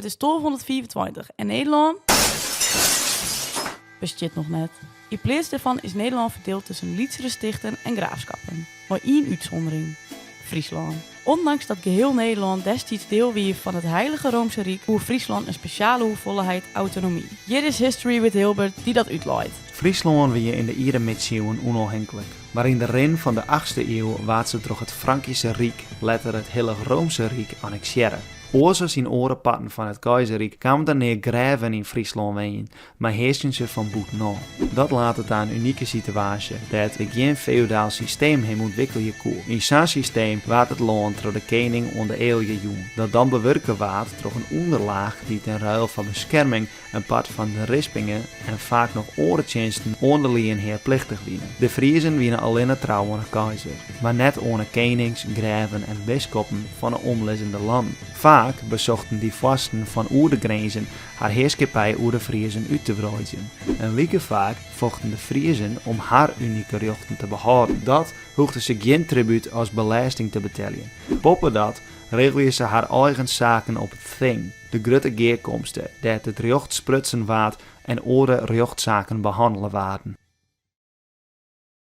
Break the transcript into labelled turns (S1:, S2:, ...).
S1: It is 1225 en Nederlân bestiet noch net. Yn pleats dêrfan is Nederlân ferdield tusken lytsere stichten en graafskappen, mei ien útsûndering, Fryslân. Ondanks dat geheel Nederlân destiids diel wie fan it Heilige Roomse Ryk, koe Fryslân in spesjale hoefolleheid autonomy. Hjir is History with Hilbert dy't dat útleit.
S2: Fryslân wie yn de iere midsiuwen ûnôfhinklik, mar yn de rin fan de achtste iuw waard se troch it Frankyske Ryk, letter it Hillich Roomse Ryk, anneksearre. Oars as yn oare parten fan it Keizerryk kamen der nea greven yn Fryslân wenjen, mar hearsken se fan bûtenôf. Dat late ta in unike sitewaasje, dêr't gjin feodaal systeem him ûntwikkelje koe. Yn sa'n systeem waard it lân troch de kening oan de eallju jûn, dat dan bewurke waard troch in ûnderlaach dy't yn ruil foar beskerming in part fan de rispinge en faak noch oare tsjinsten oan de lienhear plichtich wiene. De Friezen wiene allinne trou oan 'e keizer, mar net oan 'e kenings, greven en biskoppen fan 'e omlizzende lannen. Faak besochten dy foarsten fan oer de grinzen har hearskippij oer de Friezen út te wreidzjen. En like faak fochten de Friezen om har unike rjochten te behâlden. Dat hoegden se gjin tribút as belêsting te beteljen. Boppedat regelje se har eigen saken op it Thing. De grutte gearkomste, dêr't it rjocht sprutsen waard en oare rjochtsaken behannele waarden.